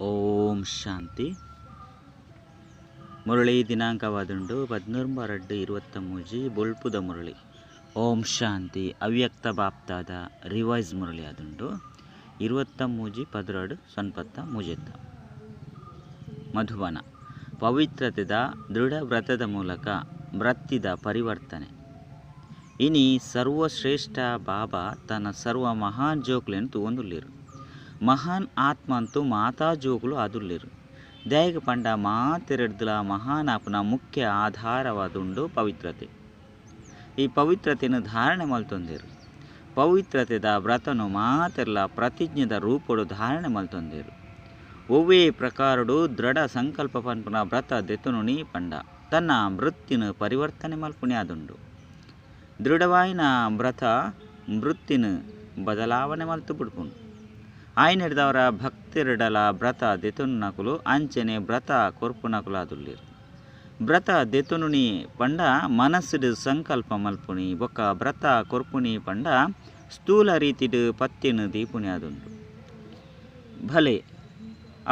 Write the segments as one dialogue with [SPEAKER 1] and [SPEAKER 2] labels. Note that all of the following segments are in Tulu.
[SPEAKER 1] ಓಂ ಶಾಂತಿ. ಮುರಳಿ ದಿನಾಂಕವಾದುಂಡು 13/2/23 ಬೊಲ್ಪುದ ಮುರಳಿ. ಓಂ ಶಾಂತಿ. ಅವ್ಯಕ್ತ ಬಾಪ್ತಾದ ರಿವೈಸ್ ಮುರಳಿ ಆದುಂಡು 23 12 93. ಮಧುಬನ ಪವಿತ್ರತೆದ ದೃಢ ವ್ರತದ ಮೂಲಕ ವೃತ್ತಿದ ಪರಿವರ್ತನೆ. ಇನಿ ಸರ್ವಶ್ರೇಷ್ಠ ಬಾಬಾ ತನ್ನ ಸರ್ವ ಮಹಾನ್ ಜೋಕ್ಲೆನ್ ತೂವೊಂದುಲ್ಲೆರ್. ಮಹಾನ್ ಆತ್ಮಂತು ಮಾತಾ ಜೋಕುಲು ಆದುಲ್ಲೆರ್. ದಯಗ ಪಂಡ ಮಾತೆರೆಡ್ದಲ ಮಹಾನ್ ಆಪುನ ಮುಖ್ಯ ಆಧಾರವಾದುಂಡು ಪವಿತ್ರತೆ. ಈ ಪವಿತ್ರತೆಯನ್ನು ಧಾರಣೆ ಮಲ್ತೊಂದೆರ್. ಪವಿತ್ರತೆದ ವ್ರತನು ಮಾತೆರ್ಲ ಪ್ರತಿಜ್ಞೆದ ರೂಪೊಡು ಧಾರಣೆ ಮಲ್ತೊಂದೆರ್. ಒವ್ವೇ ಪ್ರಕಾರಡು ದೃಢ ಸಂಕಲ್ಪ ಪನ್ಪುನ ವ್ರತ ದೆತೊನುನಿ ಪಂಡ ತನ್ನ ವೃತ್ತಿನ ಪರಿವರ್ತನೆ ಮಲ್ಪುನಿ ಆದುಂಡು. ದೃಢವಾಯಿನ ವ್ರತ ವೃತ್ತಿನ ಬದಲಾವಣೆ ಮಲ್ತು ಬುಡ್ಪುಂಡು. ಆಯ್ನೆಡ್ದವರ ಭಕ್ತಿರಡಲ ವ್ರತ ದೆತೊನುನಕುಲು ಅಂಚನೆ ವ್ರತ ಕೊರ್ಪುನಕುಲು ಆದುಲ್ಲೆರ್. ವ್ರತ ದೆತೊನುನಿ ಪಂಡ ಮನಸ್ಸುಡು ಸಂಕಲ್ಪ ಮಲ್ಪುನಿ ಬೊಕ್ಕ ವ್ರತ ಕೊರ್ಪುನಿ ಪಂಡ ಸ್ಥೂಲ ರೀತಿಡು ಪತ್ತಿನ ದೀಪುನಿ ಆದುಂಡು. ಭಲೆ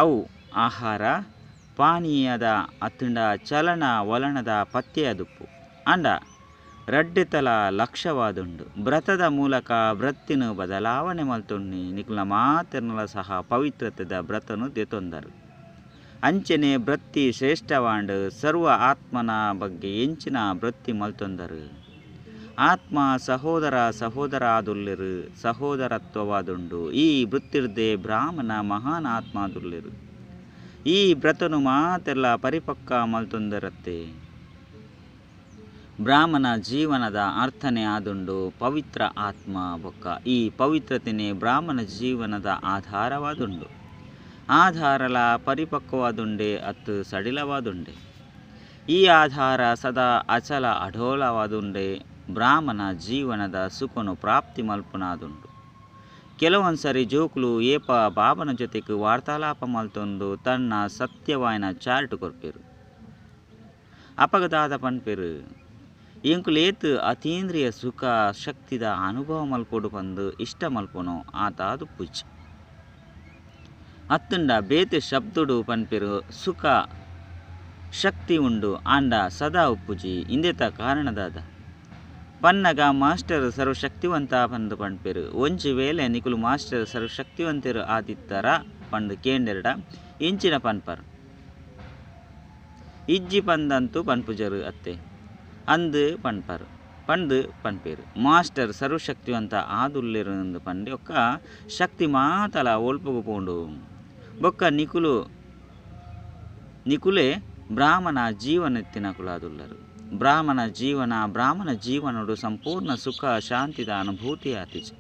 [SPEAKER 1] ಅವು ಆಹಾರ ಪಾನೀಯದ ಅತ್ತಂಡ ಚಲನ ವಲನದ ಪತ್ಯ ಅದುಪ್ಪು ಅಂಡ ರಡ್ಡೆತಲ ಲಕ್ಷ್ಯವಾದುಂಡು. ವ್ರತದ ಮೂಲಕ ವೃತ್ತಿನ ಬದಲಾವಣೆ ಮಲ್ತೊನ್ನಿ ನಿಕುಲ ಮಾತೆರ್ನಲ ಸಹ ಪವಿತ್ರತೆದ ವ್ರತನು ದೆತೊಂದರು. ಅಂಚನೆ ವೃತ್ತಿ ಶ್ರೇಷ್ಠವಾಂಡ್ ಸರ್ವ ಆತ್ಮನ ಬಗ್ಗೆ ಎಂಚಿನ ವೃತ್ತಿ ಮಲ್ತೊಂದರು. ಆತ್ಮ ಸಹೋದರ ಸಹೋದರ ಆದುಲ್ಲೆರು, ಸಹೋದರತ್ವವಾದುಂಡು. ಈ ವೃತ್ತಿರ್ದೆ ಬ್ರಾಹ್ಮಣ ಮಹಾನ್ ಆತ್ಮ ಆದುಲ್ಲೆರು. ಈ ವ್ರತನು ಮಾತೆರ್ಲ ಪರಿಪಕ್ವ ಮಲ್ತೊಂದರತ್ತೆ. ಬ್ರಾಹ್ಮಣ ಜೀವನದ ಅರ್ಥನೆ ಆದುಂಡು ಪವಿತ್ರ ಆತ್ಮ ಬೊಕ್ಕ ಈ ಪವಿತ್ರತೆನೆ ಬ್ರಾಹ್ಮಣ ಜೀವನದ ಆಧಾರವಾದುಂಡು. ಆಧಾರಲ ಪರಿಪಕ್ವವಾದುಂಡೆ ಅತ್ತು ಸಡಿಲವಾದುಂಡೆ. ಈ ಆಧಾರ ಸದಾ ಅಚಲ ಅಢೋಲವಾದುಂಡೆ ಬ್ರಾಹ್ಮಣ ಜೀವನದ ಸುಖನು ಪ್ರಾಪ್ತಿ ಮಲ್ಪುನಾದುಂಡು. ಕೆಲವೊಂದ್ಸರಿ ಜೋಕುಲು ಏಪ ಬಾಬನ ಜೊತೆಗೆ ವಾರ್ತಾಲಾಪ ಮಲ್ತೊಂದು ತನ್ನ ಸತ್ಯವಾಯಿನ ಚಾರ್ಟ್ ಕೊರ್ಪೆರು. ಅಪಗದಾದ ಪನ್ಪೆರು ಎಂಕುಲೇತ್ ಅತೀಂದ್ರಿಯ ಸುಖ ಶಕ್ತಿದ ಅನುಭವ ಮಲ್ಪೊಡು ಪಂದು ಇಷ್ಟ ಮಲ್ಪೊನು ಆತಾದು ಪುಜ್ ಅತ್ತಂಡ ಬೇತೆ ಶಬ್ದಡು ಪನ್ಪೆರು ಸುಖ ಶಕ್ತಿ ಉಂಡು ಆಂಡ ಸದಾ ಉಪ್ಪುಜಿ ಇಂದೆತ ಕಾರಣದಾದ ಪನ್ನಗ ಮಾಸ್ಟರ್ ಸರ್ವಶಕ್ತಿವಂತ ಪಂದು ಪನ್ಪೆರು. ಒಂಜಿ ವೇಳೆ ನಿಕುಲು ಮಾಸ್ಟರ್ ಸರ್ವಶಕ್ತಿವಂತರು ಆದಿತ್ತರ ಪಂದು ಕೇಂಡೆರಡ ಇಂಚಿನ ಪನ್ಪರ್ ಇಜ್ಜಿ ಪಂದಂತೂ ಪನ್ಪುಜರು ಅತ್ತೆ ಅಂದು ಪನ್ಪರ್ ಪಂದು ಪನ್ಪೇರು. ಮಾಸ್ಟರ್ ಸರ್ವಶಕ್ತಿವಂತ ಆದುಲ್ಲೆರು ಅಂದು ಪಂಡೆ ಒಕ್ಕ ಶಕ್ತಿ ಮಾತಲ ಒಲ್ಪುಗು ಪೋಂಡು ಬೊಕ್ಕ ನಿಕುಲು ನಿಕುಲೆ ಬ್ರಾಹ್ಮಣ ಜೀವನ ಎತ್ತಿನಕುಲಾದುಲ್ಲರು. ಬ್ರಾಹ್ಮಣ ಜೀವನ ಬ್ರಾಹ್ಮಣ ಜೀವನಡು ಸಂಪೂರ್ಣ ಸುಖ ಶಾಂತಿದ ಅನುಭೂತಿ ಆತಿಜಿ.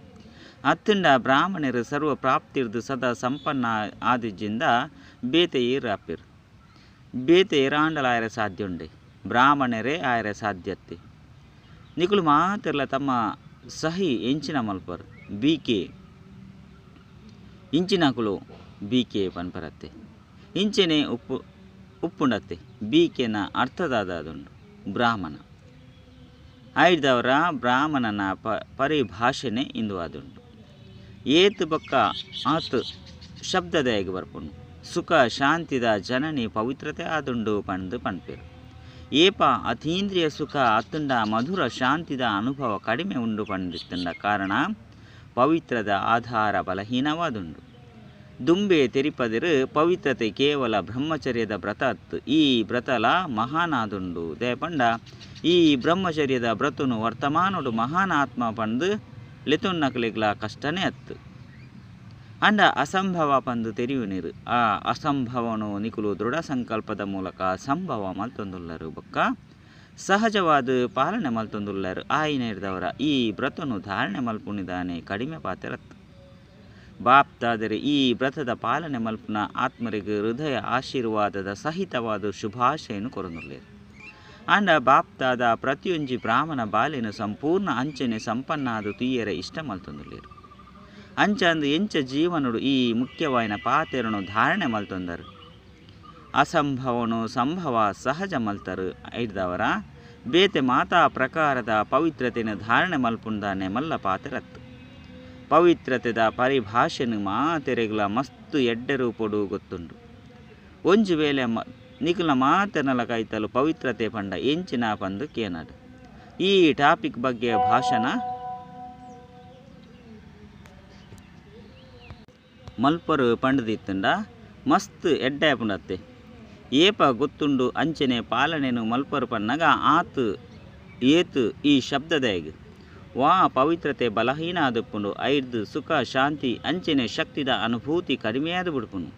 [SPEAKER 1] ಅತ್ತಂಡ ಬ್ರಾಹ್ಮಣರು ಸರ್ವ ಪ್ರಾಪ್ತಿರ್ದು ಸದಾ ಸಂಪನ್ನ ಆದಿಜ್ಜಿಂದ ಬೇತೆ ಏರಾಪಿರ್ ಬೇತೆ ಏರಾಂಡಲಾಯರ ಸಾಧ್ಯ ಉಂಡೆ ಬ್ರಾಹ್ಮಣರೇ ಆಯರ ಸಾಧ್ಯತೆ. ನಿಕುಲು ಮಾತೆರ್ಲ ತಮ್ಮ ಸಹಿ ಎಂಚಿನ ಮಲ್ಪರ್ ಬಿ ಕೆ ಇಂಚಿನಕುಲು ಬಿ ಕೆ ಪನ್ಪರತ್ತೆ ಇಂಚೆನೆ ಉಪ್ಪು ಉಪ್ಪುಂಡತ್ತೆ ಬಿ ಕೆನ ಅರ್ಥದಾದ ಅದುಂಡು ಬ್ರಾಹ್ಮಣ ಆಯ್ದವರ ಬ್ರಾಹ್ಮಣನ ಪರಿಭಾಷೆನೆ ಇಂದು ಆದುಂಡು. ಏತ್ ಬೊಕ್ಕ ಆತ್ ಶಬ್ದದಯಗೆ ಬರ್ಪುಂಡು. ಸುಖ ಶಾಂತಿದ ಜನನಿ ಪವಿತ್ರತೆ ಆದುಂಡು ಪಂದು ಪನ್ಪೆರು. ಏಪ ಅತೀಂದ್ರಿಯ ಸುಖ ಅತ್ತಂಡ ಮಧುರ ಶಾಂತಿದ ಅನುಭವ ಕಡಿಮೆ ಉಂಡು ಪಂದಿತ್ತಂಡ ಕಾರಣ ಪವಿತ್ರದ ಆಧಾರ ಬಲಹೀನವಾದುಂಡು. ದುಂಬೆ ತೆರಿಪದಿರು ಪವಿತ್ರತೆ ಕೇವಲ ಬ್ರಹ್ಮಚರ್ಯದ ವ್ರತ ಅತ್ತು ಈ ವ್ರತಲ ಮಹಾನಾದುಂಡು. ದಯಪಂಡ ಈ ಬ್ರಹ್ಮಚರ್ಯದ ವ್ರತನು ವರ್ತಮಾನೋಡು ಮಹಾನ್ ಆತ್ಮ ಪಂದು ಲೆತೊನ್ನಕಲೆಗ್ಲ ಕಷ್ಟನೇ ಅತ್ತು. ಅಂಡ ಅಸಂಭವ ಪಂದು ತೆರಿಯುನಿರು. ಆ ಅಸಂಭವನು ನಿಕುಲು ದೃಢ ಸಂಕಲ್ಪದ ಮೂಲಕ ಸಂಭವ ಮಲ್ತೊಂದುಲ್ಲರು ಬೊಕ್ಕ ಸಹಜವಾದ ಪಾಲನೆ ಮಲ್ತೊಂದುಲ್ಲರು. ಆಯ್ನೆಡ್ದವರ ಈ ವ್ರತನು ಧಾರಣೆ ಮಲ್ಪುನಿದಾನೆ ಕಡಿಮೆ ಪಾತೆರತ್ತು. ಬಾಪ್ತಾದರೆ ಈ ವ್ರತದ ಪಾಲನೆ ಮಲ್ಪುನ ಆತ್ಮರಿಗೆ ಹೃದಯ ಆಶೀರ್ವಾದದ ಸಹಿತವಾದ ಶುಭಾಶಯನು ಕೊರನುಲ್ಲೇರು. ಅಂಡ ಬಾಪ್ತಾದ ಪ್ರತಿಯೊಂಜಿ ಬ್ರಾಹ್ಮಣ ಬಾಲಿನ ಸಂಪೂರ್ಣ ಅಂಚನೆ ಸಂಪನ್ನಾದ ತುಯ್ಯರ ಇಷ್ಟ ಮಲ್ತೊಂದುಲ್ಲೇರು. ಅಂಚಂದು ಎಂಚ ಜೀವನಡು ಈ ಮುಖ್ಯವಾಯಿನ ಪಾತೆರನು ಧಾರಣೆ ಮಲ್ತೊಂದರು. ಅಸಂಭವನು ಸಂಭವ ಸಹಜ ಮಲ್ತರು. ಐದವರ ಬೇತೆ ಮಾತಾ ಪ್ರಕಾರದ ಪವಿತ್ರತೆಯನ್ನು ಧಾರಣೆ ಮಲ್ಪುಂದಾನೆ ಮಲ್ಲ ಪಾತೆರತ್ತು. ಪವಿತ್ರತೆದ ಪರಿಭಾಷೆನು ಮಾತೆರೆಗ್ಲ ಮಸ್ತ್ ಮಸ್ತ್ ಎಡ್ಡೆ ರೂಪೊಡು ಗೊತ್ತುಂಡು. ಒಂಜಿ ವೇಳೆ ನಿಕುಲ್ನ ಮಾತೆರ್ನಲ ಕೈತಲ್ ಪವಿತ್ರತೆ ಪಂಡ ಎಂಚಿನ ಪಂದ್ ಕೇನಡ್. ಈ ಟಾಪಿಕ್ ಬಗ್ಗೆ ಭಾಷಣ ಮಲ್ಪರು ಪಂಡ್ದಿತ್ತುಂಡ ಮಸ್ತ್ ಎಡ್ಡೆ ಆಪುಂಡತ್ತೆ. ಏಪ ಗೊತ್ತುಂಡು ಅಂಚನೆ ಪಾಲನೆನು ಮಲ್ಪರು ಪನ್ನಗ ಆತ್ ಏತ್ ಈ ಶಬ್ದದಾಯಗ್ ವಾ ಪವಿತ್ರತೆ ಬಲಹೀನ ಆದುಪ್ಪುಂಡು ಐರ್ದ್ ಸುಖ ಶಾಂತಿ ಅಂಚನೆ ಶಕ್ತಿದ ಅನುಭೂತಿ ಕಡಿಮೆಯಾದ್ ಬುಡ್ಪುಂಡು.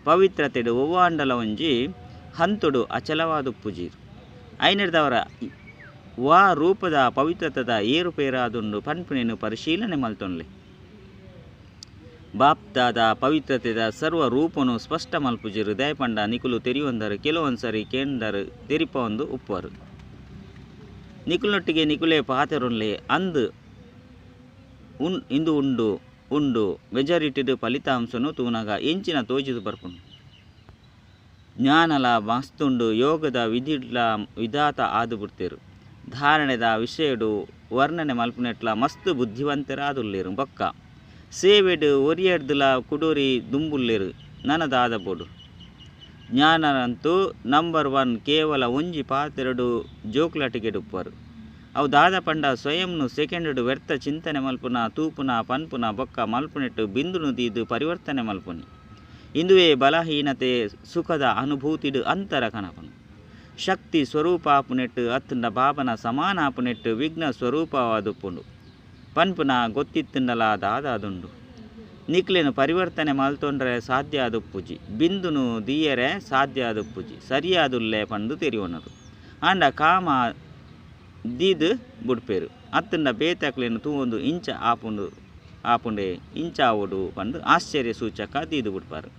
[SPEAKER 1] ಪವಿತ್ರತೆಡ್ ಒವ್ವಾಂಡಲ ಒಂಜಿ ಹಂತೊಡು ಅಚಲವಾದುಪ್ಪುಜೀರ್. ಐನೆರ್ದವರ ವಾ ರೂಪದ ಪವಿತ್ರತೆದ ಏರುಪೇರಾದುಂಡು ಪನ್ಪುನೆನ್ ಪರಿಶೀಲನೆ ಮಲ್ತೊನ್ಲೆ. ಬಾಪ್ದಾದ ಪವಿತ್ರತೆದ ಸರ್ವ ರೂಪೊನು ಸ್ಪಷ್ಟ ಮಲ್ಪುಜೆರ್ ದಯಪಂಡ ನಿಕುಲು ತೆರಿಯೊಂದರು ಕೆಲವೊಂದ್ಸರಿ ಕೇಂದರು ತೆರಿಪೊಂದು ಉಪ್ಪರು. ನಿಕುಲ್ನೊಟ್ಟಿಗೆ ನಿಕುಲೇ ಪಾತೆರೊನ್ಲೆ ಅಂದ್ ಇಂದು ಉಂಡು ಉಂಡು ಮೆಜಾರಿಟಿಡ್ ಫಲಿತಾಂಶನು ತೂನಗ ಎಂಚಿನ ತೋಜಿದ್ ಬರ್ಪುಂಡು. ಜ್ಞಾನಲ ಮಸ್ತುಂಡು ಯೋಗದ ವಿಧಿಡ್ಲ ವಿಧಾತ ಆದ್ ಬುಡ್ತೆರ್. ಧಾರಣೆದ ವಿಷಯಡ್ ವರ್ಣನೆ ಮಲ್ಪುನೆಟ್ಲ ಮಸ್ತ್ ಬುದ್ಧಿವಂತೆರಾದುಲ್ಲೆರ್ ಬೊಕ್ಕ ಸೇವೆಡ್ ಒರಿಯಡ್ದುಲ ಕುಡೊರಿ ದುಂಬುಲ್ಲೆರ್ ನನ ದಾದ ಬೋಡು. ಜ್ಞಾನಂತೂ ನಂಬರ್ ಒನ್ ಕೇವಲ ಒಂಜಿ ಪಾತೆರೊಡು ಜೋಕ್ಲಾಟಿಕೆಡ್ ಉಪ್ಪುವರು. ಅವು ದಾದ ಪಂಡ ಸ್ವಯಂನು ಸೆಕೆಂಡುಡು ವ್ಯರ್ಥ ಚಿಂತನೆ ಮಲ್ಪುನ, ತೂಪುನ, ಪನ್ಪುನ ಬೊಕ್ಕ ಮಲ್ಪುನೆಟ್ ಬಿಂದುನು ದೀದ್ ಪರಿವರ್ತನೆ ಮಲ್ಪುನಿ. ಇಂದುವೇ ಬಲಹೀನತೆ ಸುಖದ ಅನುಭೂತಿಡ್ ಅಂತರ ಕನಪುನು. ಶಕ್ತಿ ಸ್ವರೂಪ ಆಪುನೆಟ್ ಅತ್ತುಂಡ ಬಾಬನ ಸಮಾನ ಆಪುನೆಟ್ ವಿಘ್ನ ಸ್ವರೂಪವಾದುಪ್ಪುಂಡು. ಪನ್ಪುನ ಗೊತ್ತಿತ್ತುಂಡಲ ದಾದಾದುಂಡು. ನಿಕ್ಲೆನ್ ಪರಿವರ್ತನೆ ಮಲ್ತೊಂಡ್ರೆ ಸಾಧ್ಯ ಆದುಪ್ಪುಜಿ. ಬಿಂದುನು ದೀಯರೆ ಸಾಧ್ಯ ಆದುಪ್ಪುಜಿ. ಸರಿಯಾದುಲ್ಲೆ ಪಂದು ತೆರಿಯೊನರು. ಆಂಡ ಕಾಮ ದೀದ್ ಬುಡ್ಪೇರು. ಅತ್ತುಂಡ ಬೇತಕ್ಲೆನ್ ತೂವೊಂದು ಇಂಚ ಆಪುಂಡು ಆಪುಂಡೆ ಇಂಚಾವೊಡು ಪಂದು ಆಶ್ಚರ್ಯ ಸೂಚಕ ದೀದ್ ಬುಡ್ಪಾರು.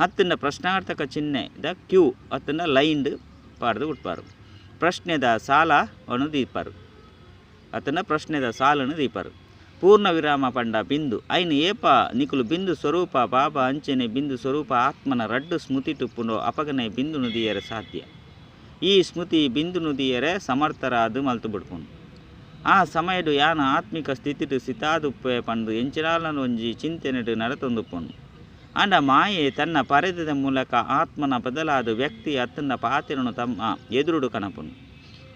[SPEAKER 1] ಅತ್ತುಂಡ ಪ್ರಶ್ನಾರ್ಥಕ ಚಿಹ್ನೆ the Q ಅತ್ತುಂಡ ಲೈನ್ಡ್ ಪಾಡ್ದು ಬುಡ್ಪಾರು. ಪ್ರಶ್ನೆದ ಸಾಲ ಅನು ದೀಪಾರು. ಅತ್ತುಂಡ ಪ್ರಶ್ನೆದ ಸಾಲನ್ನು ದೀಪಾರು. ಪೂರ್ಣ ವಿರಾಮ ಪಂಡ ಬಿಂದು ಐನು ಏಪ ನಿಕುಲು ಬಿಂದು ಸ್ವರೂಪ ಬಾಬಾ ಅಂಚನೆ ಬಿಂದು ಸ್ವರೂಪ ಆತ್ಮನ ರಡ್ಡು ಸ್ಮೃತಿ ಟುಪ್ಪುಂಡು ಅಪಗನೆ ಬಿಂದು ನುದಿಯರೆ ಸಾಧ್ಯ. ಈ ಸ್ಮೃತಿ ಬಿಂದು ನುದಿಯರೆ ಸಮರ್ಥರಾದ ಮಲ್ತು ಬುಡ್ಪುಂಡು. ಆ ಸಮಯಡು ಯಾನ ಆತ್ಮಿಕ ಸ್ಥಿತಿಡು ಸಿತಾದುಪ್ಪೆ ಪಂದು ಎಂಚಿನಾಲನ ಒಂಜಿ ಚಿಂತನೆಡು ನಡತೊಂದುಪ್ಪುಂಡು. ಆಂಡ ಮಾಯೆ ತನ್ನ ಪರದೆದ ಮೂಲಕ ಆತ್ಮನ ಬದಲಾದ ವ್ಯಕ್ತಿ ಅತ್ತಂಡ ಪಾತೆರನು ತಮ್ಮ ಎದುರುಡು ಕನಪುಂಡು.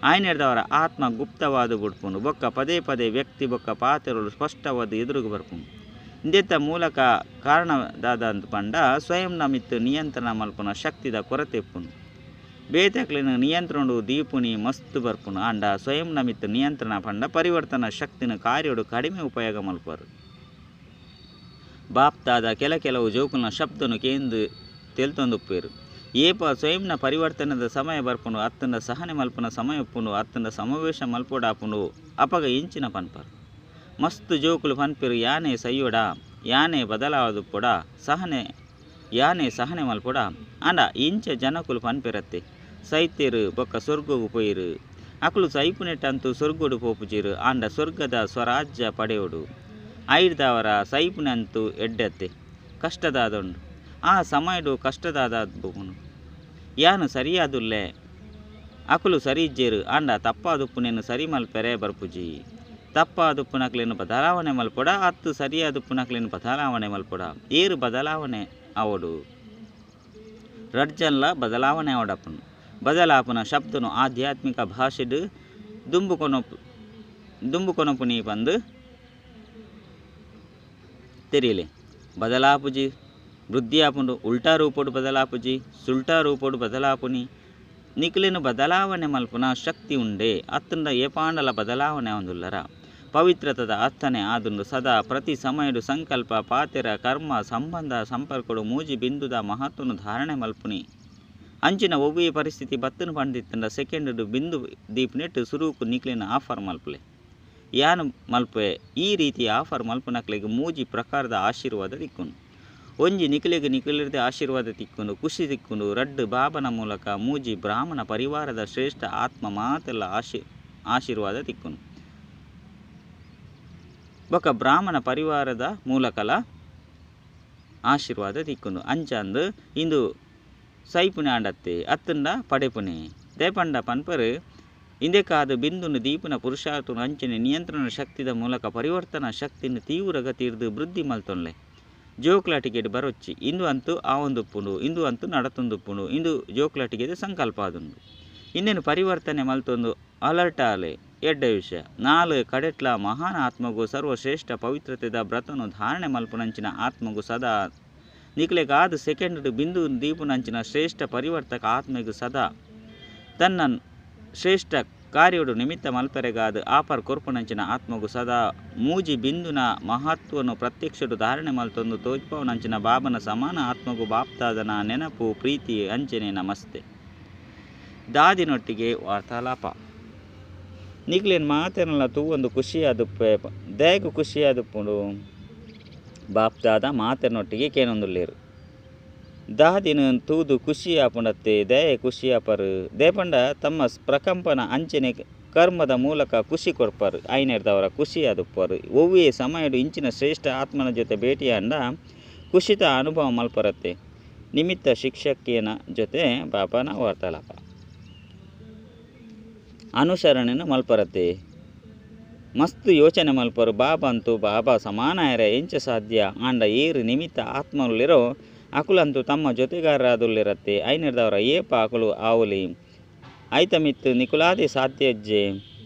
[SPEAKER 1] ಆಯ್ನೆರ್ದವರ ಆತ್ಮ ಗುಪ್ತವಾದ ಬುಡ್ಪುಂಡು ಬೊಕ್ಕ ಪದೇ ಪದೇ ವ್ಯಕ್ತಿ ಬೊಕ್ಕ ಪಾತೆರಲು ಸ್ಪಷ್ಟವಾದ ಎದುರುಗು ಬರ್ಪುಂಡು. ಇಂದೆತ್ತ ಮೂಲಕ ಕಾರಣದಾದಂತ ಪಂಡ ಸ್ವಯಂ ನಮಿತ್ತು ನಿಯಂತ್ರಣ ಮಲ್ಪುನ ಶಕ್ತಿದ ಕೊರತೆ ಇಪ್ಪುಂಡು. ಬೇತಕ್ಲೆನ ನಿಯಂತ್ರಣಡು ದೀಪುನಿ ಮಸ್ತ್ ಬರ್ಪುಂಡು. ಆಂಡ ಸ್ವಯಂ ನಮಿತ್ತು ನಿಯಂತ್ರಣ ಪಂಡ ಪರಿವರ್ತನಾ ಶಕ್ತಿನ ಕಾರ್ಯಡು ಕಡಿಮೆ ಉಪಯೋಗ ಮಲ್ಪರು. ಬಾಪ್ತಾದ ಕೆಲ ಕೆಲವು ಜೋಕುಲ್ನ ಶಬ್ದನು ಕೇಂದು ತೆಲ್ತೊಂದುಪ್ಪೇರು. ಏಪ ಸ್ವಯಂನ ಪರಿವರ್ತನೆದ ಸಮಯ ಬರ್ಪುಂಡು ಅತ್ತಂಡ ಸಹನೆ ಮಲ್ಪುನ ಸಮಯ ಉಪ್ಪುಂಡು ಅತ್ತಂಡ ಸಮಾವೇಶ ಮಲ್ಪೊಡಾಪುಂಡು ಅಪಗ ಇಂಚಿನ ಪನ್ಪರು. ಮಸ್ತ್ ಜೋಕುಲು ಪನ್ಪೆರು ಯಾನೆ ಸೈಯೊಡ ಯಾನೆ ಬದಲಾವದುಪ್ಪೊಡ ಸಹನೆ ಯಾನೆ ಸಹನೆ ಮಲ್ಪೊಡ. ಆಂಡ ಇಂಚ ಜನಕುಲು ಪನ್ಪೆರತ್ತೆ ಸೈತೇರು ಬೊಕ್ಕ ಸ್ವರ್ಗಗು ಪೋಯಿರು. ಅಕುಲು ಸೈಪುನೆಟ್ಟಂತೂ ಸ್ವರ್ಗೋಡು ಪೋಪುಜೀರು. ಆಂಡ ಸ್ವರ್ಗದ ಸ್ವರಾಜ್ಯ ಪಡೆಯೋಡು. ಐರ್ದವರ ಸೈಪುನಂತೂ ಎಡ್ಡೆತ್ತೆ ಕಷ್ಟದಾದುಂಡು. ಆ ಸಮಯಡು ಕಷ್ಟದಾದ ಯಾನು ಸರಿಯಾದುಲ್ಲೆ ಅಕುಲು ಸರಿ ಇಜ್ಜೇರು. ಆಂಡ ತಪ್ಪಾದುಪ್ಪುನೇನು ಸರಿ ಮಲ್ಪೆರೆ ಬರ್ಪುಜಿ. ತಪ್ಪಾದುಪ್ಪುನಕ್ಲೇನು ಬದಲಾವಣೆ ಮಲ್ಪೊಡ ಅತ್ತು ಸರಿಯಾದುಪ್ಪುನಕ್ಲೇನು ಬದಲಾವಣೆ ಮಲ್ಪೊಡ. ಏರು ಬದಲಾವಣೆ ಆವೊಡು ರಡ್ಜನ್ಲ ಬದಲಾವಣೆ ಆವಡಪ್ಪನು. ಬದಲಾಪುನ ಶಬ್ದನು ಆಧ್ಯಾತ್ಮಿಕ ಭಾಷೆಡು ದುಂಬುಕೊನಪುನಿ ಪಂದು ತೆರಿಯಲೆ. ಬದಲಾಪುಜಿ ವೃದ್ಧಿ ಆಪುಂಡು ಉಲ್ಟಾ ರೂಪೊಡು ಬದಲಾಪುಜಿ ಸುಲ್ಟಾ ರೂಪೊಡು ಬದಲಾಪುನಿ. ನಿಕ್ಲೆನು ಬದಲಾವಣೆ ಮಲ್ಪುನ ಶಕ್ತಿ ಉಂಡೆ ಅತ್ತಂಡ ಏಪಾಂಡಲ ಬದಲಾವಣೆ ಆವೊಂದುಲ್ಲರ. ಪವಿತ್ರತದ ಅರ್ಥನೆ ಆದುಂಡು ಸದಾ ಪ್ರತಿ ಸಮಯಡು ಸಂಕಲ್ಪ ಪಾತೆರ ಕರ್ಮ ಸಂಬಂಧ ಸಂಪರ್ಕಡು ಮೂಜಿ ಬಿಂದುದ ಮಹತ್ವನು ಧಾರಣೆ ಮಲ್ಪುನಿ. ಅಂಚಿನ ಒವ್ವೇ ಪರಿಸ್ಥಿತಿ ಬತ್ತನು ಪಂಡಿತ್ತಂಡ ಸೆಕೆಂಡು ಬಿಂದು ದೀಪನೆಟ್ಟು ಸುರುಕು ನಿಕ್ಲೆನ ಆಫರ್ ಮಲ್ಪಲೆ. ಯಾನು ಮಲ್ಪೆ ಈ ರೀತಿ ಆಫರ್ ಮಲ್ಪುನಕ್ಲೆಗ್ ಮೂಜಿ ಪ್ರಕಾರದ ಆಶೀರ್ವಾದ ತಿಕ್ಕುಂಡು. ಒಂಜಿ ನಿಕ್ಲೆಗ್ ನಿಕ್ಲೆರ್ದೆ ಆಶೀರ್ವಾದ ತಿಕ್ಕುಂಡು ಖುಷಿ ತಿಕ್ಕುಂಡು. ರಡ್ಡು ಬಾಬನ ಮೂಲಕ ಮೂಜಿ ಬ್ರಾಹ್ಮಣ ಪರಿವಾರದ ಶ್ರೇಷ್ಠ ಆತ್ಮ ಮಾತೆಲ್ಲ ಆಶೀರ್ವಾದ ತಿಕ್ಕುಂಡು. ಬೊಕ್ಕ ಬ್ರಾಹ್ಮಣ ಪರಿವಾರದ ಮೂಲಕಲ ಆಶೀರ್ವಾದ ತಿಕ್ಕುಂಡು. ಅಂಚಂದು ಇಂದು ಸೈಪುನೆ ಆಂಡತ್ತೆ ಅತ್ತಂಡ ಪಡೆಪುನೆ ದಯಪಂಡ ಪನ್ಪರು. ಇಂದೆಕಾದ ಬಿಂದುನು ದೀಪುನ ಪುರುಷಾರ್ಥನು ಅಂಚನೆ ನಿಯಂತ್ರಣ ಶಕ್ತಿದ ಮೂಲಕ ಪರಿವರ್ತನಾ ಶಕ್ತಿನ ತೀವ್ರ ಗತಿರ್ದು ವೃದ್ಧಿ ಮಲ್ತೊನ್ಲೆ. ಜೋಕ್ಲಾಟಿಕೆಡ್ ಬರೊಚ್ಚಿ ಇಂದು ಅಂತೂ ಆವೊಂದುಪ್ಪುಂಡು ಇಂದು ಅಂತೂ ನಡತೊಂದುಪ್ಪುಂಡು ಇಂದು ಜೋಕ್ಲಾಟಿಕೆದ ಸಂಕಲ್ಪ ಆದುಂಡು ಇಂದೇನು ಪರಿವರ್ತನೆ ಮಲ್ತೊಂದು ಅಲರ್ಟ್ ಆಲೆ ಎಡ್ಡೆ ವಿಷಯ ನಾಲ್ ಕಡೆಟ್ಲ ಮಹಾನ್ ಆತ್ಮಗು ಸರ್ವಶ್ರೇಷ್ಠ ಪವಿತ್ರತೆದ ವ್ರತನು ಧಾರಣೆ ಮಲ್ಪುನಂಚಿನ ಆತ್ಮಗು ಸದಾ ನಿಕ್ಲೆಗಾದ ಸೆಕೆಂಡ್ ಬಿಂದು ದೀಪುನಂಚಿನ ಶ್ರೇಷ್ಠ ಪರಿವರ್ತಕ ಆತ್ಮಗು ಸದಾ ತನ್ನ ಶ್ರೇಷ್ಠ ಕಾರ್ಯಡು ನಿಮಿತ್ತ ಮಲ್ಪೆರೆಗಾದ ಆಪರ್ ಕೊರ್ಪುನಂಚಿನ ಆತ್ಮಗು ಸದಾ ಮೂಜಿ ಬಿಂದುನ ಮಹತ್ವನು ಪ್ರತ್ಯಕ್ಷಡು ಧಾರಣೆ ಮಲ್ತೊಂದು ತೋಜ್ಪವನಂಚಿನ ಬಾಬನ ಸಮಾನ ಆತ್ಮಗು ಬಾಪ್ತಾದನ ನೆನಪು ಪ್ರೀತಿ ಅಂಚನೆ ನಮಸ್ತೆ. ದಾದಿನೊಟ್ಟಿಗೆ ವಾರ್ತಾಲಾಪ. ನಿಕ್ಲೇನು ಮಾತೇನಲ್ಲ ತೂವೊಂದು ಖುಷಿಯಾದುಪ್ಪೆ ದೇಗ ಖುಷಿಯಾದುಪ್ಪುಂಡು ಬಾಪ್ದಾದ ಮಾತೆನೊಟ್ಟಿಗೆ ಕೇನೊಂದುಲ್ಲೇರು ದಾದಿನ ತೂದು ಖುಷಿ ಆಪುಂಡತ್ತೆ ದಯೆ ಖುಷಿ ಆಪರು ದೇಪಂಡ ತಮ್ಮ ಪ್ರಕಂಪನ ಅಂಚನೆ ಕರ್ಮದ ಮೂಲಕ ಖುಷಿ ಕೊರ್ಪರು ಐನೆರ್ದವರ ಖುಷಿ ಆದುಪ್ಪರು ಒವ್ವೇ ಸಮಯಡು ಇಂಚಿನ ಶ್ರೇಷ್ಠ ಆತ್ಮನ ಜೊತೆ ಭೇಟಿಯಾಂಡ ಖುಷಿತ ಅನುಭವ ಮಲ್ಪರತ್ತೆ ನಿಮಿತ್ತ ಶಿಕ್ಷಕಿಯನ ಜೊತೆ ಬಾಬಾನ ವಾರ್ತಾಲಾಪ ಅನುಸರಣೆಯನ್ನು ಮಲ್ಪರತ್ತೆ ಮಸ್ತ್ ಯೋಚನೆ ಮಲ್ಪರು ಬಾಬಾ ಅಂತೂ ಬಾಬಾ ಸಮಾನಾಯರ ಎಂಚ ಸಾಧ್ಯ ಆಂಡ ಏರು ನಿಮಿತ್ತ ಆತ್ಮಲಿರೋ ಅಕುಲಂತೂ ತಮ್ಮ ಜೊತೆಗಾರರಾದುಲ್ಲಿರತ್ತೆ ಐನೆರ್ದವರ ಏಪ ಅಕುಲು ಆವುಲಿ ಐತಮಿತ್ತು ನಿಕುಲಾದಿ ಸಾಧ್ಯಜ್ಜೆ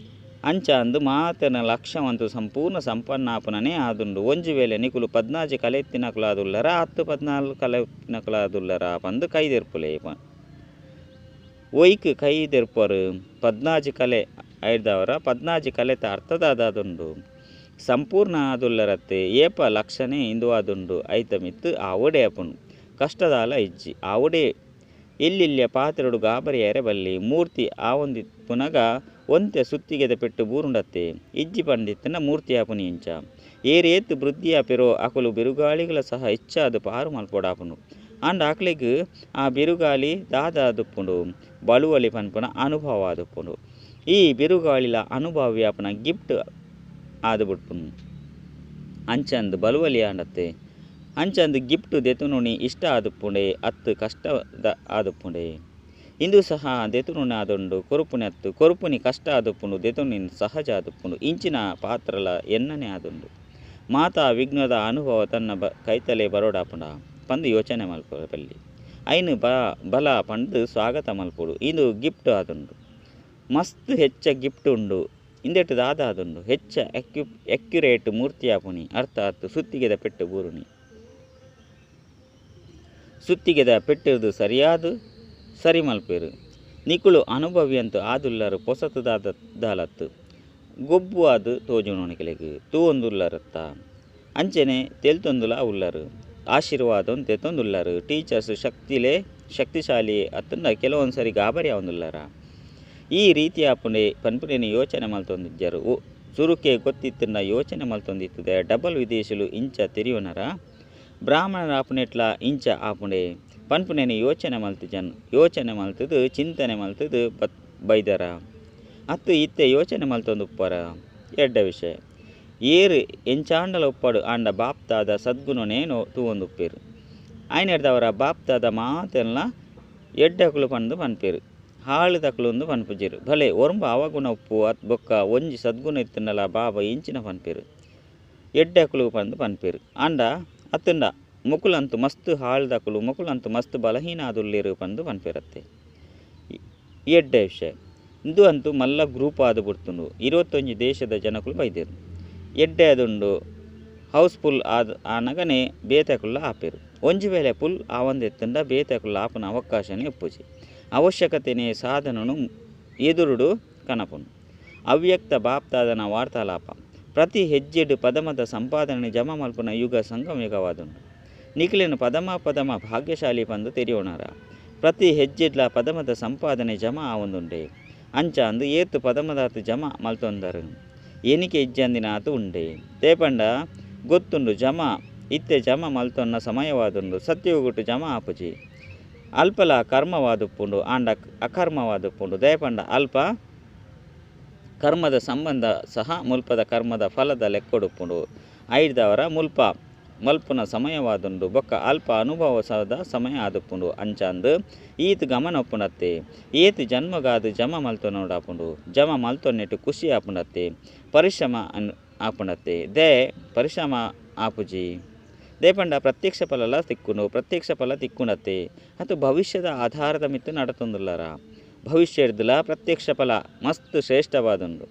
[SPEAKER 1] ಅಂಚ ಅಂದು ಮಾತನ ಲಕ್ಷ್ಯವಂತು ಸಂಪೂರ್ಣ ಸಂಪನ್ನಾಪನನೇ ಆದುಂಡು. ಒಂಜಿ ವೇಳೆ ನಿಕುಲು 14 ಕಲೆತ್ತಿನಕುಲಾದುಲ್ಲರ 10 14 ಕಲೆತ್ತಿನಕುಲಾದುಲ್ಲರ ಪಂದು ಕೈದೆರ್ಪುಲೆ ಒಯ್ಕ್ ಕೈದೆರ್ಪರು 14 ಕಲೆ ಐದವರ 14 ಕಲೆತ ಅರ್ಥದಾದುಂಡು ಸಂಪೂರ್ಣ ಆದುಲ್ಲರತ್ತೆ ಏಪ ಲಕ್ಷಣೆ ಇಂದು ಆದುಂಡು ಐತಮಿತ್ತು ಆವಡೆ ಅಪುಂಡು ಕಷ್ಟದಾಲ ಇಜ್ಜಿ ಆವಡೆ ಎಲ್ಲೆಲ್ಲಿಯ ಪಾತ್ರೆಡು ಗಾಬರಿಯರೆ ಬಲ್ಲಿ ಮೂರ್ತಿ ಆವೊಂದಿ ಪುನಗ ಒಂತೆ ಸುತ್ತಿಗೆದ ಪೆಟ್ಟು ಬೂರುಂಡತ್ತೆ ಇಜ್ಜಿ ಪಂಡಿತ್ತನ ಮೂರ್ತಿ ಆಪುನಿ ಇಂಚ ಏರೇತು ವೃದ್ಧಿಯಾಪಿರೋ ಅಕುಲು ಬಿರುಗಾಳಿಗಳ ಸಹ ಹೆಚ್ಚಾದ ಪಾರು ಮಲ್ಪೊಡಾಪುಂಡು ಆಂಡ ಆಕ್ಲೆಗ್ ಆ ಬಿರುಗಾಳಿ ದಾದಾದುಪ್ಪುಂಡು ಬಳುವಳಿ ಪನ್ಪುನ ಅನುಭವ ಆದುಪ್ಪುಂಡು ಈ ಬಿರುಗಾಳಿಲ ಅನುಭವ ವ್ಯಾಪನ ಗಿಫ್ಟ್ ಆದುಬಿಡ್ಪುಂಡು ಅಂಚಂದು ಬಲುವಲಿ ಆಂಡತ್ತೆ ಅಂಚಂದು ಗಿಫ್ಟ್ ದೆತುನುಣಿ ಇಷ್ಟ ಆದುಪ್ಪುಂಡೆ ಅತ್ತು ಕಷ್ಟದ ಆದುಪ್ಪುಂಡೆ ಇಂದು ಸಹ ದೆತುನುಣಿ ಆದುಂಡು ಕೊರುಪುನಿ ಅತ್ತು ಕೊರುಪುನಿ ಕಷ್ಟ ಆದುಪ್ಪುಂಡು ದೆತುನಿ ಸಹಜ ಆದುಪ್ಪುಂಡು ಇಂಚಿನ ಪಾತ್ರಲ ಎನ್ನನೆ ಆದುಂಡು ಮಾತಾ ವಿಘ್ನದ ಅನುಭವ ತನ್ನ ಕೈತಲೆ ಬರೋಡಾಪುಂಡ ಪಂದು ಯೋಚನೆ ಮಲ್ಪಲ್ಲಿ ಐನು ಬಲ ಪಂದು ಸ್ವಾಗತ ಮಲ್ಪೊಡು ಇದು ಗಿಫ್ಟ್ ಆದುಂಡು ಮಸ್ತ್ ಹೆಚ್ಚ ಗಿಫ್ಟ್ ಉಂಡು ಇಂದೆಟ್ಟು ದಾದ ಆದುಂಡು ಹೆಚ್ಚ ಅಕ್ಯುರೇಟ್ ಮೂರ್ತಿಯಾಪುನಿ ಅರ್ಥಾತ್ ಸುತ್ತಿಗೆದ ಪೆಟ್ಟು ಬೂರುನಿ ಸುತ್ತಿಗೆದ ಪೆಟ್ಟಿರುದು ಸರಿಯಾದ ಸರಿ ಮಲ್ಪೇರು ನಿಕುಳು ಅನುಭವಿಯಂತು ಆದುಲ್ಲರು ಪೊಸತುದಾದ ದಾಲತ್ತು ಗೊಬ್ಬು ಆದು ತೋಜುನೋನಿಕಲೆಗ್ ತೂವೊಂದುಲ್ಲರತ್ತ ಅಂಚನೆ ತೆಲ್ತೊಂದುಲ ಉಲ್ಲರು ಆಶೀರ್ವಾದ ತೆತ್ತೊಂದುಲ್ಲರು ಟೀಚರ್ಸ್ ಶಕ್ತಿಲೇ ಶಕ್ತಿಶಾಲಿ ಅತ್ತಂದ ಕೆಲವೊಂದು ಸರಿ ಗಾಬರಿ ಆವೊಂದುಲ್ಲರ ಈ ರೀತಿಯ ಪುಣೆ ಪನ್ಪುನೇನು ಯೋಚನೆ ಮಲ್ತೊಂದಿಜ್ಜರು ಸುರುಕೆ ಗೊತ್ತಿತ್ತನ್ನ ಯೋಚನೆ ಮಲ್ತೊಂದಿತ್ತದೆ ಡಬಲ್ ವಿದೇಶಲು ಇಂಚ ತೆರಿಯುನರ ಬ್ರಾಹ್ಮಣರ ಆಪುನೆಟ್ಲ ಇಂಚ ಆಪುಣೆ ಪನ್ಪುನೇನು ಯೋಚನೆ ಮಲ್ತಿಜನ್ ಯೋಚನೆ ಮಲ್ತದು ಚಿಂತನೆ ಮಲ್ತದು ಬೈದರ ಅತ್ತು ಇತ್ತೆ ಯೋಚನೆ ಮಲ್ತೊಂದುಪ್ಪರ ಎಡ್ಡ ವಿಷಯ ಏರು ಎಂಚಾಂಡಲ ಉಪ್ಪಡು ಆಂಡ ಬಾಪ್ತಾದ ಸದ್ಗುಣನೇನೋ ತೂವೊಂದುಪ್ಪೇರು ಆಯ್ನೆಡ್ದವರ ಬಾಪ್ತಾದ ಮಾತೆಲ್ಲ ಎಡ್ಡಕುಲು ಪಂದು ಪನ್ಪೇರು ಹಾಳು ತಕಲೊಂದು ಪನ್ಪುಜೆರು ಭಲೆ ಒರಂಬ ಅವಗುಣ ಉಪ್ಪು ಅತ್ ಬೊಕ್ಕ ಒಂಜಿ ಸದ್ಗುಣ ಇತ್ತಂಡಲ ಬಾಬಾ ಇಂಚಿನ ಪನ್ಪೇರು ಎಡ್ಡಕುಲು ಪಂದು ಪನ್ಪೇರು ಆಂಡ ಅತ್ತಂಡ ಮುಕುಲಂತು ಮಸ್ತ್ ಹಾಳ್ದಕುಲು ಮುಕುಲಂತು ಮಸ್ತ್ ಬಲಹೀನ ಆದುಲ್ಲೇರು ಪಂದು ಪನ್ಪೇರತ್ತೆ ಎಡ್ಡೆ ವಿಷಯ ಇಂದು ಅಂತೂ ಮಲ್ಲ ಗ್ರೂಪ್ ಆದು ಬಿಡ್ತುಂಡು 21 ದೇಶದ ಜನಕುಲು ಬೈದೇರು ಎಡ್ಡೆ ಅದುಂಡು ಹೌಸ್ಫುಲ್ ಆದ ಆನಗನೆ ಬೇತಕುಲ್ಲ ಆಪೇರು ಒಂಜಿ ವೇಳೆ ಫುಲ್ ಆವಂದೆತ್ತಂಡ ಬೇತಕುಲ್ಲ ಆಪನ ಅವಕಾಶನೇ ಒಪ್ಪುಜಿ ಅವಶ್ಯಕತೆನೇ ಸಾಧನನು ಎದುರುಡು ಕನಪುನು ಅವ್ಯಕ್ತ ಬಾಪ್ತಾದನ ವಾರ್ತಾಲಾಪ ಪ್ರತಿ ಹೆಜ್ಜೆಡು ಪದಮದ ಸಂಪಾದನೆ ಜಮ ಮಲ್ಪುನ ಯುಗ ಸಂಗಮಯುಗವಾದುಂಡು ನಿಖಿಲಿನ ಪದಮ ಪದಮ ಭಾಗ್ಯಶಾಲಿ ಪಂದು ತೆರಿಯೋಣಾರ ಪ್ರತಿ ಹೆಜ್ಜೆಡ್ಲ ಪದಮದ ಸಂಪಾದನೆ ಜಮ ಆವೊಂದುಂಡೆ ಅಂಚ ಅಂದು ಏತು ಪದಮದಾತು ಜಮ ಮಲ್ತೊಂದರು ಎನಿಕೆ ಇಜ್ಜಂದಿನಾತು ಉಂಡೆ ತೇಪಂಡ ಗೊತ್ತುಂಡು ಜಮ ಇತ್ತೆ ಜಮ ಮಲ್ತೊನ್ನ ಸಮಯವಾದುಂಡು ಸತ್ಯಯುಗುಟ್ಟು ಜಮ ಆಪುಜಿ ಅಲ್ಪಲ ಕರ್ಮವಾದುಪ್ಪುಂಡು ಆಂಡ ಅಕರ್ಮವಾದುಪ್ಪುಂಡು ದಯಪಂಡ ಅಲ್ಪ ಕರ್ಮದ ಸಂಬಂಧ ಸಹ ಮುಲ್ಪದ ಕರ್ಮದ ಫಲದ ಲೆಕ್ಕೊಡುಪ್ಪುಂಡು ಐದವರ ಮುಲ್ಪ ಮಲ್ಪುನ ಸಮಯವಾದುಂಡು ಬೊಕ್ಕ ಅಲ್ಪ ಅನುಭವ ಸದ ಸಮಯ ಆದುಪ್ಪುಂಡು ಅಂಚಾಂದು ಈತ್ ಗಮನ ಒಪ್ಪುಂಡತ್ತೆ ಏತ್ ಜನ್ಮಗಾದು ಜಮ ಮಲ್ತೊನೋಡಾಪುಂಡು ಜಮ ಮಲ್ತೊನ್ನೆಟ್ಟು ಖುಷಿ ಆಪುಂಡತ್ತೆ ಪರಿಶ್ರಮ ಆಪುಂಡತ್ತೆ they ಪರಿಶ್ರಮ ಆಪುಜಿ ದೇಪಂಡ ಪ್ರತ್ಯಕ್ಷ ಫಲಲ ತಿಕ್ಕುಂಡು ಪ್ರತ್ಯಕ್ಷ ಫಲ ತಿಕ್ಕುಂಡತ್ತೆ ಅದು ಭವಿಷ್ಯದ ಆಧಾರದ ಮಿತ್ತು ನಡತೊಂದುಲ್ಲರ ಭವಿಷ್ಯಡ್ದಲ ಪ್ರತ್ಯಕ್ಷ ಫಲ ಮಸ್ತ್ ಶ್ರೇಷ್ಠವಾದುಂಡು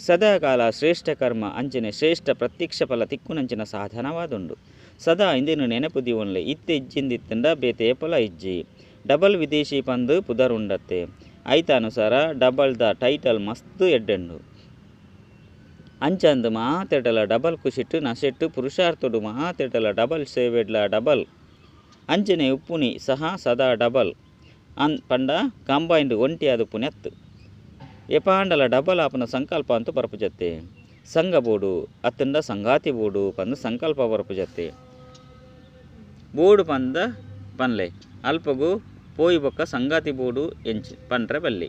[SPEAKER 1] ಸದಾಕಾಲ ಶ್ರೇಷ್ಠ ಕರ್ಮ ಅಂಚನೆ ಶ್ರೇಷ್ಠ ಪ್ರತ್ಯಕ್ಷ ಫಲ ತಿಕ್ಕುನಂಚಿನ ಸಾಧನವಾದುಂಡು ಸದಾ ಇಂದಿನ ನೆನಪು ದೀವನ್ಲೆ ಇತ್ತೆ ಇಜ್ಜಿಂದಿತ್ತಂಡ ಬೇತೆ ಫಲ ಇಜ್ಜಿ ಡಬಲ್ ವಿದೇಶಿ ಪಂದು ಪುದರುಂಡತ್ತೆ ಐತಾನುಸಾರ ಡಬಲ್ the title ಮಸ್ತ್ ಎಡ್ಡೆಂಡು ಅಂಚಂದು ಮಾತೆಡಲ ಡಬಲ್ ಕುಶಿಟ್ಟು ನಶೆಟ್ಟು ಪುರುಷಾರ್ಥಡು ಮಾತೆಡಲ ಡಬಲ್ ಸೇವೆಡ್ಲ ಡಬಲ್ ಅಂಚನೆ ಉಪ್ಪುನಿ ಸಹ ಸದಾ ಡಬಲ್ ಅನ್ ಪಂಡ ಕಂಬೈಂಡ್ ಒಂಟಿಯಾದ ಉಪ್ಪುನಿ ಎಪಾಂಡಲ ಡಬಲ್ ಆಪನ ಸಂಕಲ್ಪ ಅಂತೂ ಬರಪುಜತ್ತೆ ಸಂಘ ಬೋಡು ಅತ್ತಂಡ ಸಂಗಾತಿ ಬೋಡು ಪಂದು ಸಂಕಲ್ಪ ಬರಪುಜತ್ತೆ ಬೋಡು ಪಂದ ಪನ್ಲೆ ಅಲ್ಪಗು ಪೋಯಿ ಬೊಕ್ಕ ಸಂಗಾತಿ ಬೋಡು ಎಂಚಿ ಪಂಡ್ರೆ ಬಲ್ಲಿ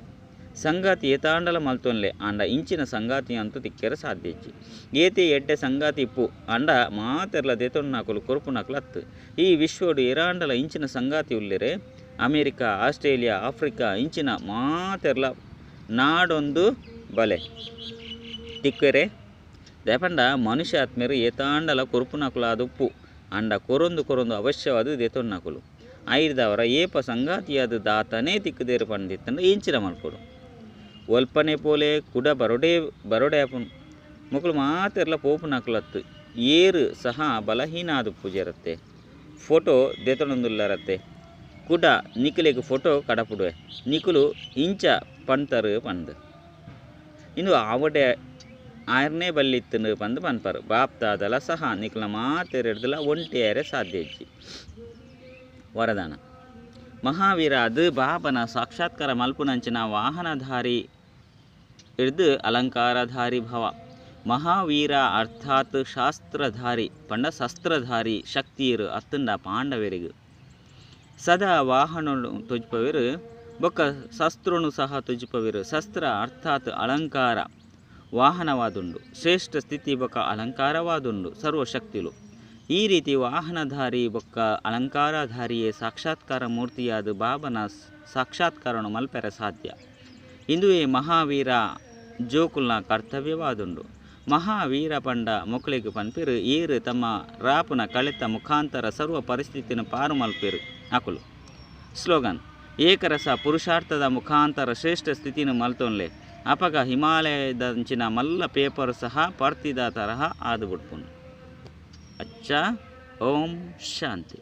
[SPEAKER 1] ಸಂಗಾತಿ ಏತಾಂಡಲ ಮಲ್ತೊನ್ಲೆ ಆಂಡ ಇಂಚಿನ ಸಂಗಾತಿ ಅಂತೂ ತಿಕ್ಕೆರ ಸಾಧ್ಯ ಇಜ್ಜಿ ಏತೆ ಎಡ್ಡೆ ಸಂಗಾತಿ ಇಪ್ಪು ಅಂಡ ಮಾತೆರ್ಲ ದೇತೊನ್ನಾಕುಲು ಕೊರುಪುನಾಕುಲು ಅತ್ತು ಈ ವಿಶ್ವಡು ಏರಾಂಡಲ ಇಂಚಿನ ಸಂಗಾತಿ ಉಲ್ಲೆರೆ ಅಮೇರಿಕಾ ಆಸ್ಟ್ರೇಲಿಯಾ ಆಫ್ರಿಕಾ ಇಂಚಿನ ಮಾತೆರ್ಲ ನಾಡೊಂದು ಬಲೆ ತಿಕ್ಕೆರೆ ದೇಪಂಡ ಮನುಷ್ಯ ಆತ್ಮೇರು ಏತಾಂಡಲ ಕೊರುಪುನಾಕುಲು ಆದುಪ್ಪು ಅಂಡ ಕೊರೊಂದು ಕೊರೊಂದು ಅವಶ್ಯವಾದ ದೇತೊನ್ನಾಕುಲು ಐರ್ದವರ ಏಪ ಸಂಗಾತಿಯಾದ ದಾತನೇ ತಿಕ್ಕುದೇರು ಪಂಡಿತ್ತಂಡ ಇಂಚಿನ ಮಲ್ಪೊಡು ಒಲ್ಪನೆ ಪೋಲೆ ಕುಡ ಬರೊಡೆ ಬರೊಡೆ ಆಪುನು ಮೊಕುಲು ಮಾತೆರ್ಲ ಪೋಪುನಕುಲತ್ತು ಏರು ಸಹ ಬಲಹೀನ ಆದು ಪೂಜೆರತ್ತೆ ಫೋಟೋ ದೆತೊನೊಂದುಲ್ಲರತ್ತೆ ಕುಡ ನಿಕುಲೆಗ್ ಫೋಟೋ ಕಡಪುಡುವೆ ನಿಕುಲು ಇಂಚ ಪಂತರು ಪಂದ್ ಇಂದು ಆವಡೆ ಆರ್ನೇ ಬಲ್ಲಿತ್ತನು ಪಂದ್ ಪನ್ಪರು ಬಾಪ್ತಾದಲ ಸಹ ನಿಕುಲ ಮಾತೆರೆಡ್ದಲ ಒಂಟಿಯರೆ ಸಾಧ್ಯ ಇಜ್ಜಿ. ವರದಾನ ಮಹಾವೀರ ಅದು ಬಾಬನ ಸಾಕ್ಷಾತ್ಕಾರ ಮಲ್ಪುನಂಚಿನ ವಾಹನಧಾರಿ ಹಿಡ್ದು ಅಲಂಕಾರಧಾರಿ ಭವ. ಮಹಾವೀರ ಅರ್ಥಾತ್ ಶಾಸ್ತ್ರಧಾರಿ ಪಂಡ ಶಸ್ತ್ರಧಾರಿ ಶಕ್ತಿಯರು ಅತ್ತಂಡ ಪಾಂಡವರಿಗೆ ಸದಾ ವಾಹನನು ತೊಜ್ಪವಿರು ಬೊಕ್ಕ ಶಸ್ತ್ರನು ಸಹ ತೊಜ್ಪವಿರು. ಶಸ್ತ್ರ ಅರ್ಥಾತ್ ಅಲಂಕಾರ ವಾಹನವಾದುಂಡು ಶ್ರೇಷ್ಠ ಸ್ಥಿತಿ ಬೊಕ್ಕ ಅಲಂಕಾರವಾದುಂಡು ಸರ್ವಶಕ್ತಿಲು. ಈ ರೀತಿ ವಾಹನಧಾರಿ ಬೊಕ್ಕ ಅಲಂಕಾರಧಾರಿಯೇ ಸಾಕ್ಷಾತ್ಕಾರ ಮೂರ್ತಿಯಾದ ಬಾಬನ ಸಾಕ್ಷಾತ್ಕಾರನು ಮಲ್ಪೆರ ಸಾಧ್ಯ. ಇಂದುವೇ ಮಹಾವೀರ ಜೋಕುಲ್ನ ಕರ್ತವ್ಯವಾದುಂಡು. ಮಹಾವೀರ ಪಂಡ ಮೊಕ್ಕಳಿಗೆ ಪನ್ಪಿರು ಏರು ತಮ್ಮ ರಾಪುನ ಕಳೆತ ಮುಖಾಂತರ ಸರ್ವ ಪರಿಸ್ಥಿತಿನ ಪಾರು ಮಲ್ಪಿರು ಅಕುಲು. ಸ್ಲೋಗನ್ ಏಕರಸ ಪುರುಷಾರ್ಥದ ಮುಖಾಂತರ ಶ್ರೇಷ್ಠ ಸ್ಥಿತಿನ ಮಲ್ತೊನ್ಲೆ ಅಪಗ ಹಿಮಾಲಯದಂಚಿನ ಮಲ್ಲ ಪೇಪರ್ ಸಹ ಪರ್ತಿದ ತರಹ ಆದು ಬಿಡ್ಪುನು. ಅಚ್ಚ, ಓಂ ಶಾಂತಿ.